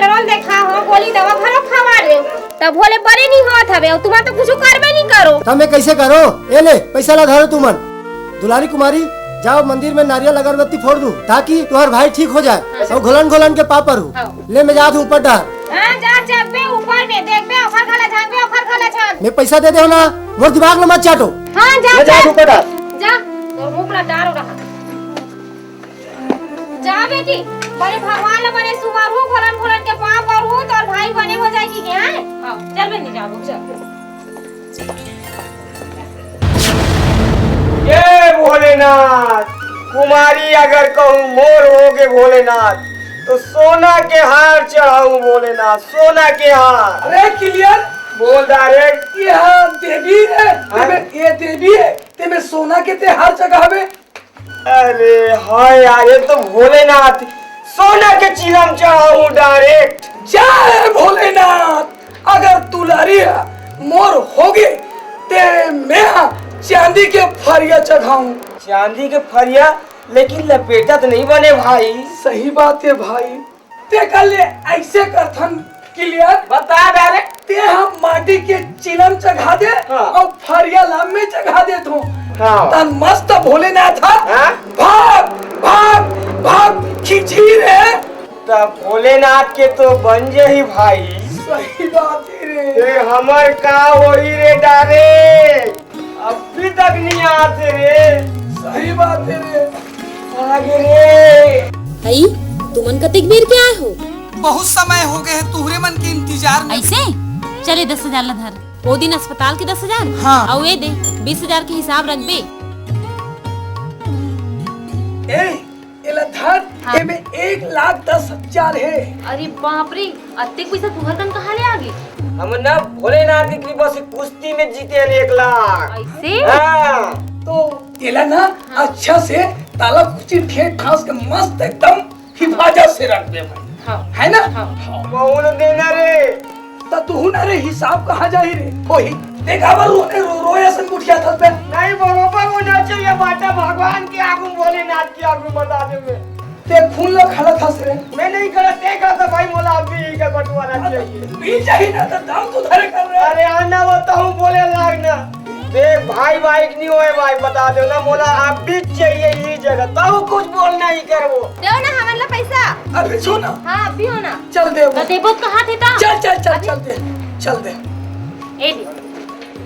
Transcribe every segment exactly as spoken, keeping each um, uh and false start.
Role देखा हो, गोली दवा घलो खवा ले, तब भोले बने नहीं होत हवे, अउ तुमन तो कुछ करबे नहीं करो। त मैं कैसे करो? ए ले, पैसा ला धरो तुमन। दुलारी कुमारी, जाओ मंदिर में नारियल अगरबत्ती फोड़ दू, ताकि तुम्हार भाई ठीक हो जाए। हाँ। अउ घोलन घोलन के पाप परू। हाँ। ले, मैं जात हूँ ऊपर डहर। हाँ, जा, जगबे ऊपर में, देखबे, ओखर घला झांकबे, ओखर घला झांक। मैं पैसा दे दे हो ना, मोर दिमाग ला मत चाटो। हाँ, जा, मैं जात जा। हूँ ऊपर डहर। जा, तोर मुंह ला डारो रहा। जा बेटी, बड़े भगवान ला बने सुमरहू, घोलन घोलन के पाँव परहू, तोर भाई बने हो जाए कि क्या है? हाँ, चल बहनी, जा, रुक जा। ये भोलेनाथ, कुमारी अगर कहूँ मोर होगे भोलेनाथ, तो सोना के हार चढ़ाऊं भोलेनाथ, सोना के हार। अरे क्लियर। बोल डायरेक्ट। ये हाँ देवी है, हाँ? तेमे, ये देवी है, तेमे सोना के ते हार चढ़ावे। अरे हाँ यार, ये तो भोलेनाथ, सोना के चिलम चढ़ाऊं डायरेक्ट। जय भोलेनाथ। अगर दुलारी मोर होगे, ते मेहा चांदी के फरिया चढ़ाऊं। चांदी के फरिया, लेकिन लपेटा तो नहीं बने भाई। सही बात है भाई। ते कर ले, ऐसे करथन क्लियर। बता डायरेक्ट। ते हम माटी के चिलम चघा दे हाँ। अउ फरिया ला में चघा दे तू। हाँ। तन मस्त भोलेनाथ हा। हाँ? भाग, भाग, भाग, खींची रे। त भोलेनाथ के तो बन जाही भाई। सही बात है रे। ते हमर का होही रे डायरेक्ट? अभी तक नहीं आते रे। सही बात है रे। आगे रे। हई, तुमन कतेक बेर के आए हो? बहुत समय हो गए है तुहरे मन के इंतजार में। ऐसे? चले दस हजार ला धर। ओ दिन अस्पताल के दस हजार? हाँ। अउ ए दे, बीस हजार के हिसाब रखबे। ए, एला धर, हाँ। एमे एक लाख दस हजार हे। अरे बाप रे, अतेक पइसा तुहर कन कहाँ ले आगे? हम ना भोलेनाथ के कृपा से कुश्ती में जीते हन एक लाख। ऐसे? हाँ। तो एला ना हाँ। अच्छा से ताला कुची ठेठ ठास के मस्त एकदम हिफाजत से रख दे भाई। हाँ। है ना? हाँ। हाँ। बहुत देना रे। त तुहू ना रे, हिसाब कहाँ जाही रे? होही। देख, अब रोने रो, रोए असन उठ गया था बे। नहीं, बरोबर होना चाहिए बाटा, भगवान के आगू, भोलेनाथ के आगू बता दे मैं। ते खून ला खड़ा था रे। मैं नहीं खड़ा, ते खड़ा था भाई, मोला अभी ही का बंटवारा चाहिए। भी चाहिए ना तो दाम तो धरे कर रहे। अरे आना बताऊं, बोले लाग ना। देख भाई, भाई नहीं होए भाई, बता दो ना, मोला अभी चाहिए ये जगह, तब कुछ बोलना ही करबो। देव ना हमन ला पैसा। अभी छो ना। हाँ, अभी हो ना। चल दे वो। तो देबो तो कहाँ थे ता? चल, चल, चल, अभी चल दे, चल दे। ए दे।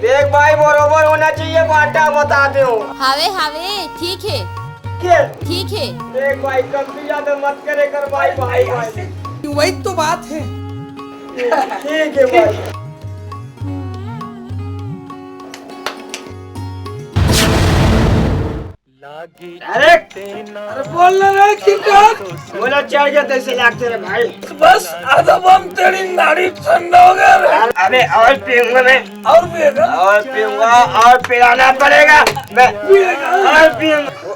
देख भाई, बरोबर होना चाहिए, बाटा बता दे हो। हावे, हावे, ठीक है। के? ठीक है। देख भाई, कम भी ज्यादा मत करे कर भाई, भाई, भाई। वही तो बात है। ठीक है भाई। अरे, अरे बोल ना रे, किंकर। बोला चढ़ गया, तैसे लागते रे भाई। बस आधा बम तेरी नाड़ी ठंडा हो गया रे। अरे और पीऊंगा मैं। और पिएगा? और पीऊंगा, और पिलाना पड़ेगा। मैं पिएगा? और पीऊंगा।